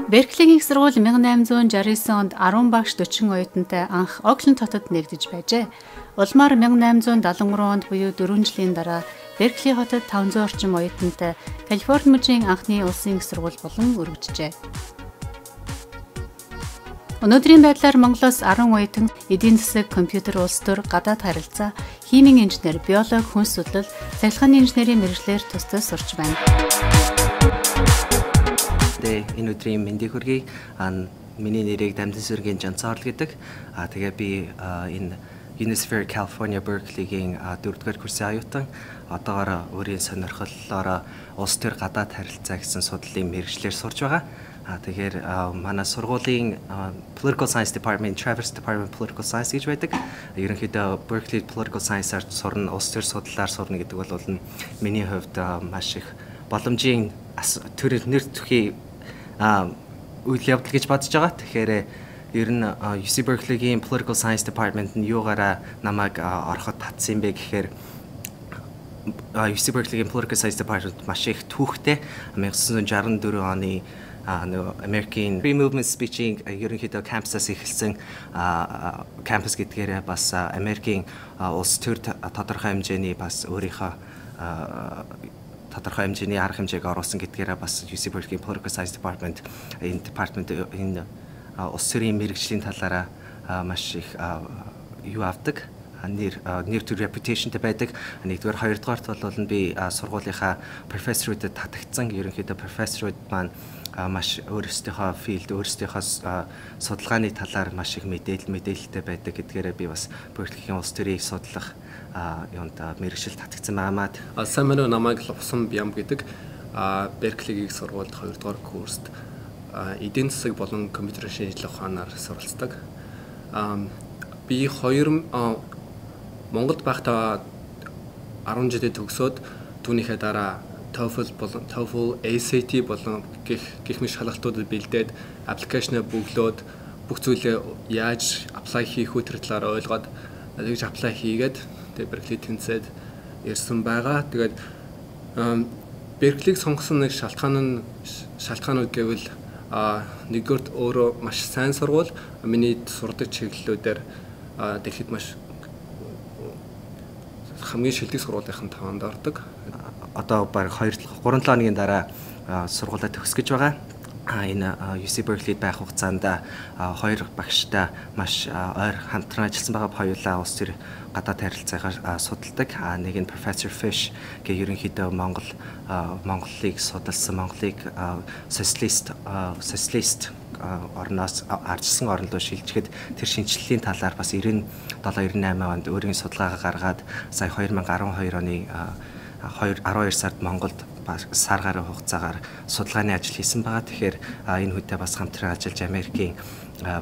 Берклийн их сургууль 1869 онд 10 багш 40 оюутантай анх Окленд хотод нэгдэж байжээ. Улмаар 1873 онд буюу 4 жилийн дараа Беркли хотод 500 орчим оюутантай Калифорни мужийн анхны улсын их сургууль болон өргөжжээ. Өнөөдрийн байдлаар Монголоос 10 оюутан эдийн засаг, компьютер, улс төр, гадаад харилцаа, химийн инженер, биолог, хүнс судлал, цахилгааны инженерийн мэргэжлээр тус тус сурч байна. Энэ өдрийн мэндийг хүргэе. Миний нэрийг Дамдинсүргийн Жанцаарл гэдэг. Тэгээ би энэ University of California Berkeley-гийн 4-р курсын оюутан. Одоогоор өөрийн сонирхлоороо улс төр гадаад харилцаа гэсэн судлалын мэргэжлээр сурж байгаа. Тэгэхээр манай сургуулийн Political Science Department, Traverse Department Political Science гэж байдаг. Ерөнхийдөө Berkeley Political Science-аар сурна, улс төр судлалаар сурна гэдэг бол миний хувьд маш их боломжийн төр нэр төрхий үйл явдал гэж бодож байгаа. Тэгэхээр ер нь UC Berkeley-гийн Political Science Department нь юугаараа намайг ороход татсан бэ гэхээр UC Berkeley-гийн Political Science Department маш их түүхтэй. 1964 оны нөгөө American Free Movement Speech-ийн ерөнхийдөө кампусаас эхэлсэн кампус гэдгээрээ бас Америкийн улс төр тодорхой хэмжээний бас өөрийнхөө тодорхой хэмжээний арга хэмжээг оруулсан гэдгээрээ бас UC Berkeley Political Science Department энэ department энэ улс төрийн мэргэжлийн талаараа маш их юу авдаг, нэр төр reputationтэй байдаг. Нэгдүгээр, хоёрдугаарт бол би сургуулийнхаа профессоруудад татагдсан. Ерөнхийдөө профессорууд маань маш өөрсдийнхөө field, өөрсдийнхөө судалгааны талаар маш их мэдээлэлтэй байдаг гэдгээрээ би бас Berkeley-ийн улс төрийг судлах юунд мэргэжил татагдсан байгаамаа. Сайн байна уу, намайг Лувсан Бям гэдэг. Берклигийн сургуульд 2 дугаар курст эдийн засаг болон компьютерийн шинжлэх ухаанаар суралцдаг. Би Монголд байхдаа 10 жилээ төгсөөд түүнийхээ дараа TOEFL болон TOEFL, ACT болон гэх мэт шалгалтуудад бэлдээд аппликейшнээ бөглөөд бүх зүйлээ яаж apply хийх үү тэр талаар ойлгоод тэгж apply хийгээд тэгээ Беркли тэнцээд ирсэн байгаа. Тэгээд Берклиг сонгосон нэг шалтгаан нь шалтгаанууд гэвэл нэгдүгээрт өөрөө маш сайн сургууль, миний сурдаг чиглэлүүдээр дэлхийд маш хамгийн шилдэг сургуулийн тоонд ордог. Одоо бараг 2 3 7 хоногийн дараа сургуулаа төгсгөж байгаа. Энэ UC Berkeley-д байх хугацаанд хоёр багштай маш ойр хамтран ажилласан байгаа. Хоёулаа улс төр гадаад харилцаагаар судалдаг. Нэг нь Professor Fish гэх ерөнхийдөө Монголыг судалсан, Монголыг социалист орноос арчилсан орн руу шилжихэд тэр шинэчлэлийн талаар бас 97 98 онд өөрийн судалгаагаа гаргаад сая 2012 оны 12 сард Монголд сар гаруй хугацаагаар судалгааны ажил хийсэн байгаа. Тэгэхээр энэ хүнтэй бас хамтран ажиллаж Америкийн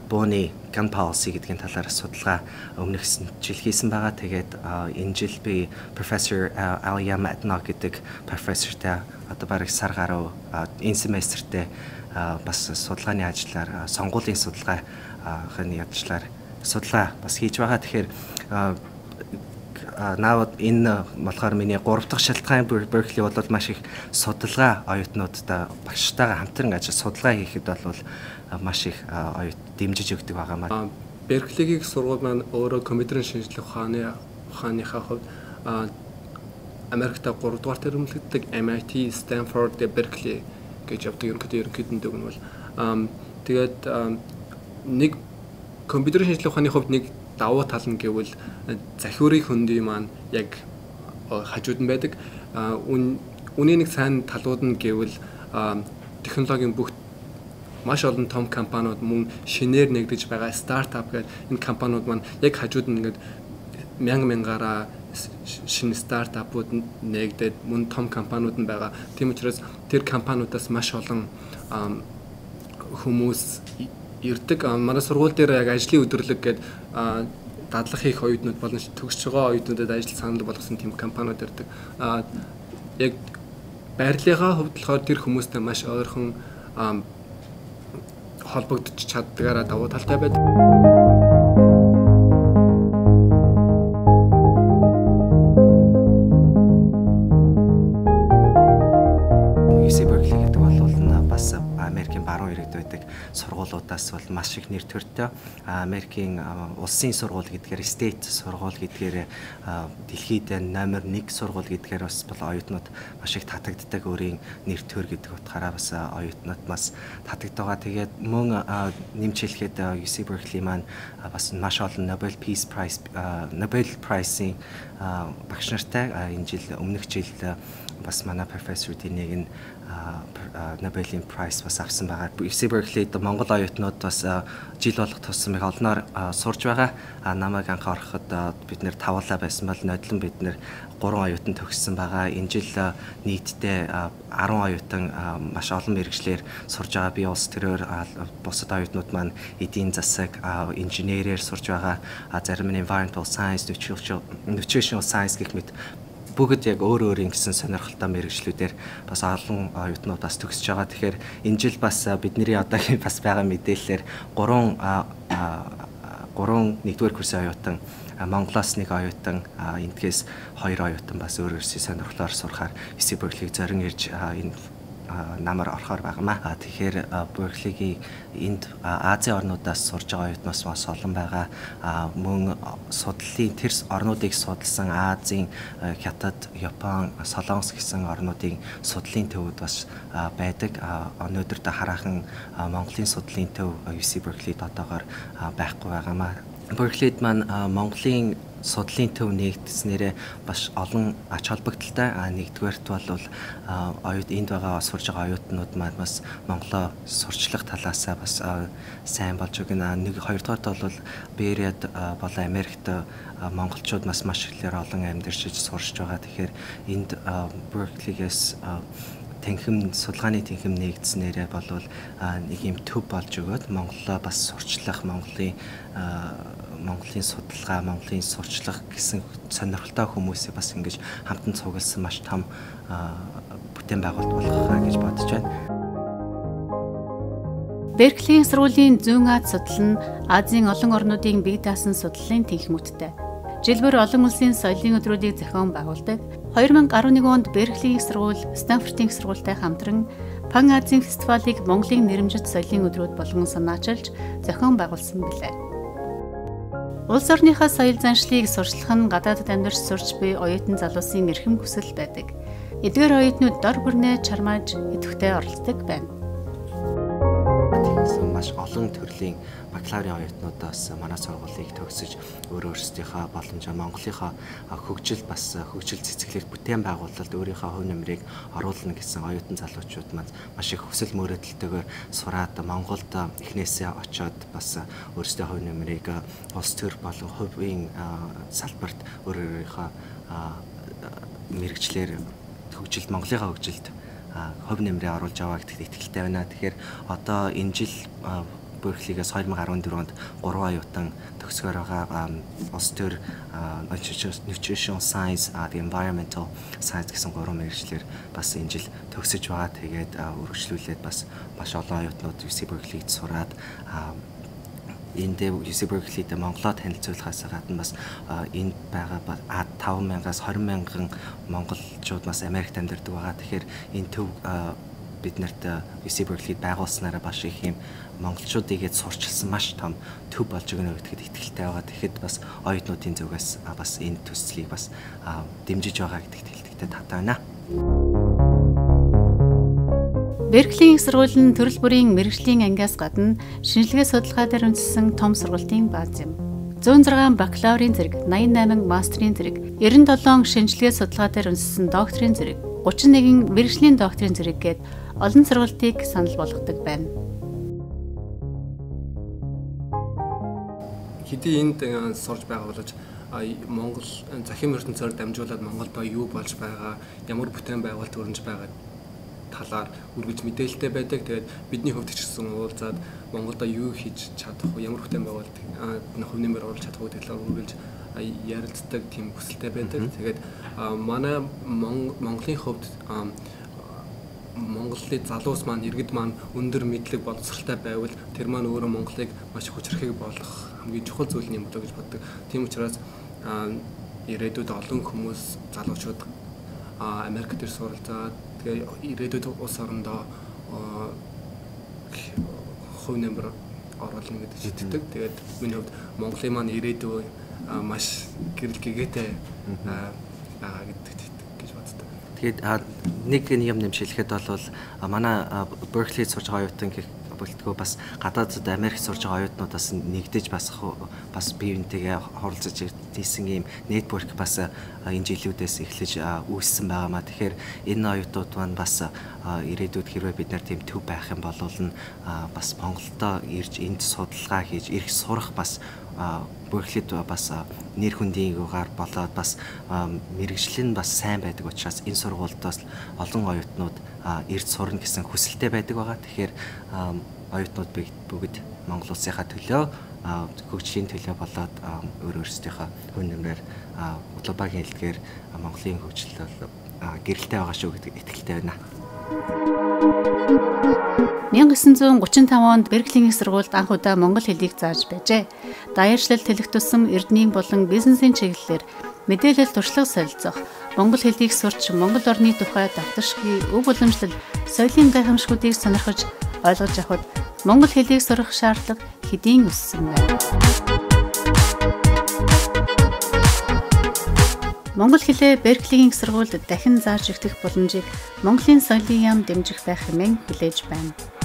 бууны gun policy гэдгийн талаар судалгаа өмнөх жил хийсэн байгаа. Тэгээд энэ жил би Professor Alia Matnog гэдэг профессортай одоо бараг сар гаруй энэ семестртээ бас судалгааны ажлаар сонгуулийн судалгааны ажлаар судалгаа бас хийж байгаа. Тэгэхээр наавд энэ болохоор миний 3 дахь шалтгаан Berkeley бол маш их судалгаа оюутнуудтай багштайгаа хамтран ажил судалгаа хийхэд бол маш их оюут дэмжиж өгдөг байгаамаа. Берклигийн сургууль маань өөрөө компьютерийн шинжлэх ухааныхаа хувьд Америкт 3 дугаар тэрэмлэгддэг MIT, Stanford, Berkeley гэж явдаг. Ерөнхийдөө дүг нь бол тэгээд нэг компьютерийн шинжлэх ухааны хувьд нэг давуу тал нь гэвэл захиурын хөндий маань яг хажууд нь байдаг. Үүний нэг сайн талууд нь гэвэл технологийн бүх маш олон том компаниуд мөн шинээр нэгдэж байгаа стартап гэдэг энэ компаниуд маань яг хажууд нь ингээд мянга мянгаараа шинэ стартапууд нэгдээд мөн том компаниуд нь байгаа. Тийм учраас тэр компаниудаас маш олон хүмүүс ирдэг. Манай сургууль дээр яг ажлын өдөрлөг гээд дадлах хийх оюутнууд болон төгсөж байгаа оюутнуудад ажил санал болгосон тийм компаниуд ирдэг. Яг байрлалынхаа хувьд болохоор тэр хүмүүстэй маш ойрхон холбогдож чаддгаараа давуу талтай байдаг. баруун иргэд байдаг сургуулиудаас бол маш их нэр төртэй. Америкийн улсын сургууль гэдгээр, state сургууль гэдгээр дэлхийд номер 1 сургууль гэдгээр бас бол оюутнууд маш их татагддаг. Өөрийн нэр төр гэдэг утгаараа бас оюутнууд бас татагддаг байгаа. Тэгээд мөн нэмж хэлэхэд UC Berkeley маань бас маш олон Nobel Peace Prize, Nobel Prize-ийн багш нартай. Энэ жил, өмнөх жил бас манай профессоруудын нэг нь Нобелийн Prize бас авсан байгаа. UC Berkeley-д Монгол оюутнууд бас жил болгох тусам их олноор сурж байгаа. Намайг анх ороход бид нэр тавуулаа байсан бол нодлон бид нэр 3 оюутан төгссөн байгаа. Энэ жил нийтдээ 10 оюутан маш олон мэргэжлээр сурж байгаа. Би улс төрөөр, бусад оюутнууд маань эдийн засаг, инженерээр сурж байгаа. Зарим нь environmental science, nutritional science гэх мэт бүгд яг өөр өөрийн гэсэн сонирхолтой мэргэжлүүдээр бас олон оюутнууд бас төгсөж байгаа. Тэгэхээр энэ жил бас бидний одоогийн бас байгаа мэдээллээр 3 нэгдүгээр курсын оюутан, Монголоос нэг оюутан, эндгээс 2 оюутан бас өөр өөрсдийн сонирхлоор сурахаар UC Berkeley-г зорин ирж энэ намар орохоор байгаамаа. Тэгэхээр Berkeley-гийн энд Азийн орнуудаас сурж байгаа оюутнаас бас олон байгаа. Мөн судлалын тэр орнуудыг судалсан Азийн Хятад, Япон, Солонгос гэсэн орнуудын судлалын төвүүд бас байдаг. Өнөөдөр хараахан Монголын судлалын төв UC Berkeley-д одоогоор байхгүй байгаамаа. Berkeley-д маань Монголын судлалын төв нэгдснээрээ бас олон ач холбогдолтой. Нэгдүгээрт бол оюут энд байгаа сурж байгаа оюутнууд маань бас Монголоо сурчлах талаасаа бас сайн болж өгнө. Нэг хоёрдугаарт бол Бэриад болон Америкт монголчууд бас маш ихээр олон амьдарч сурч байгаа. Тэгэхээр энд Berkeley-гээс танхим, судалгааны танхим нэгдснээрээ болвол нэг юм төв болж өгөөд Монголоо бас сурчлах, Монголын судалгаа, Монголын сурчлах гэсэн сонирхолтой хүмүүсийг бас ингэж хамтан цугласан маш том бүтээн байгуулалт болох гэж бодож байна. Берклийн сургуулийн зүүн Аз судал нь Азийн олон орнуудын бие даасан судлалын танхимуудтай. Жил бүр олон улсын соёлын өдрүүдийг зохион байгуулдаг. 2011 онд Берклийн сургууль Стэнфордын сургуультай хамтран Пан Азийн фестивалыг Монголын нэрэмжит соёлын өдрүүд болгон санаачилж зохион байгуулсан билээ. Улс орныхоо соёл заншлыг сурчлах нь гадаадд амьдарч сурч буй оюутан залуусын эрхэм хүсэл байдаг. Эдгээр оюутнууд дор бүрнээ чармааж идэвхтэй оролцдог байна. Маш олон төрлийн бакалаврын оюутнуудаас манай сургуулийг төгсөж өөр өөрсдийнхөө боломжоо Монголынхоо хөгжил бас хөгжил цэцэглэх бүтээн байгуулалт өөрийнхөө хувь нэмрийг оруулна гэсэн оюутан залуучууд маань маш их хүсэл мөрөөдөлтөөр сураад Монголд эхнээсээ очиод бас өөрсдийн хувь нэмрийг улс төр болон хувийн салбарт өөр өөрийнхөө мэргэжлээр хөгжилд Монголынхоо хөгжилд хувь нэмрээ оруулж аваа гэдэгт итгэлтэй байна. Тэгэхээр одоо энэ жил Berkeley-гээс 2014 онд 3 оюутан төгсгөр байгаа. Улс төр, Nutritional Science, the Environmental Science гэсэн 3 мэргэжлээр бас энэ жил төгсөж байгаа. Тэгээд үргэлжлүүлээд бас маш олон оюутнууд UC Berkeley-д сураад энд UC Berkeley-д Монголоо танилцуулахаас гадна бас энд байгаа 5,000-аас 20,000 монголчууд бас Америкт амьдардаг байгаа. Тэгэхээр энэ төв бид нарт UC Berkeley-д байгуулснараа бас их юм монголчуудыгээд сурчилсан маш том төв болж өгнө гэдэгт итгэлтэй байгаа. Тэгэхэд бас оюутнуудын зүгээс бас энэ төслийг бас дэмжиж байгаа гэдэгт хэлдэгтэй таатай байна. Берклийн их сургууль нь төрөл бүрийн мэргэжлийн ангиас гадна шинжилгээ судалгаа дээр үндэслэн том сургуулийн бааз юм. 106 бакалаврын зэрэг, 88 мастрын зэрэг, 97 шинжилгээ судалгаа дээр үндэслэн докторийн зэрэг, 31 мэргэжлийн докторийн зэрэг гээд олон сургалтыг санал болгодог байна. Хэдий энд сурж байгаа боловч Монгол захим ертөнцөөр дамжуулаад Монголд юу болж байгаа, ямар бүтээн байгуулалт өрнөж байгаа талаар үргэлж мэдээлэлтэй байдаг. Тэгээд бидний хувьд ч гэсэн уулзаад Монголдо юу хийж чадах вэ, ямар бүтээн байгуулалт хувь нэмэр оруулж чадах вэ гэдэг талаар үргэлж ярилцдаг тийм хүсэлтэй байдаг. Тэгээд манай Монголын хувьд Монголын залуус маань иргэд маань өндөр мэдлэг боловсралтай байвал тэр маань өөрөө Монголыг маш хүчрхэг болгох хамгийн чухал зүйл юм болоо гэж боддог. Тийм учраас ирээдүйд олон хүмүүс залуучууд Америк дээр суралцаад тэгээ ирээдүйд улс орондоо хувь нэмэр оруулна гэдэг шийддэг. Тэгээд миний хувьд Монголын маань ирээдүй маш гэрэл гэгээтэй байгаа гэдэгт гэж боддог. Тэгээд нэг юм нэмж хэлэхэд бол манай Berkeley сурж байгаа оюутан гэх бүлтгөө бас гадаадд Америк сурж байгаа оюутнуудаас нэгдэж бас бас бие биентэйгээ хуралцаж хийсэн ийм network бас энэ жилүүдээс эхлэж үүссэн байгаамаа. Тэгэхээр энэ оюутнууд маань бас ирээдүйд хэрвээ бид нар тийм төв байх юм бол нь бас Монголдо ирж энд судалгаа хийж ирэх сурах бас Берклид бас нэр хүндийн югаар болоод бас мэргэжил нь бас сайн байдаг учраас энэ сургуульд бас олон оюутнууд ирж сурна гэсэн хүсэлтэй байдаг байгаа. Тэгэхээр оюутнууд бүгд Монгол улсынхаа төлөө, хөгжлийн төлөө болоод өөр өөрсдийнхөө хүн нэмрээр глобагийн хэлдгээр Монголын хөгжил бол гэрэлтэй байгаа шүү гэдэг итгэлтэй байна. 1935 онд Берклийн их сургуульд анх удаа монгол хэлийг зааж байжээ. Даяаршлал тэлэх тусам эрдмийн болон бизнесийн чиглэлээр мэдээлэл туршлага солилцох, монгол хэлийг сурч Монгол орны тухай давташгүй өв уламжлал соёлын гайхамшгуудыг сонирхож ойлгож авахад монгол хэлийг сурах шаардлага хэдийн өссөн байна. Монгол хэлээ Берклийн их сургуульд дахин зааж өгөх боломжийг Монголын соёлын яам дэмжих байх хэмээн хүлээж байна.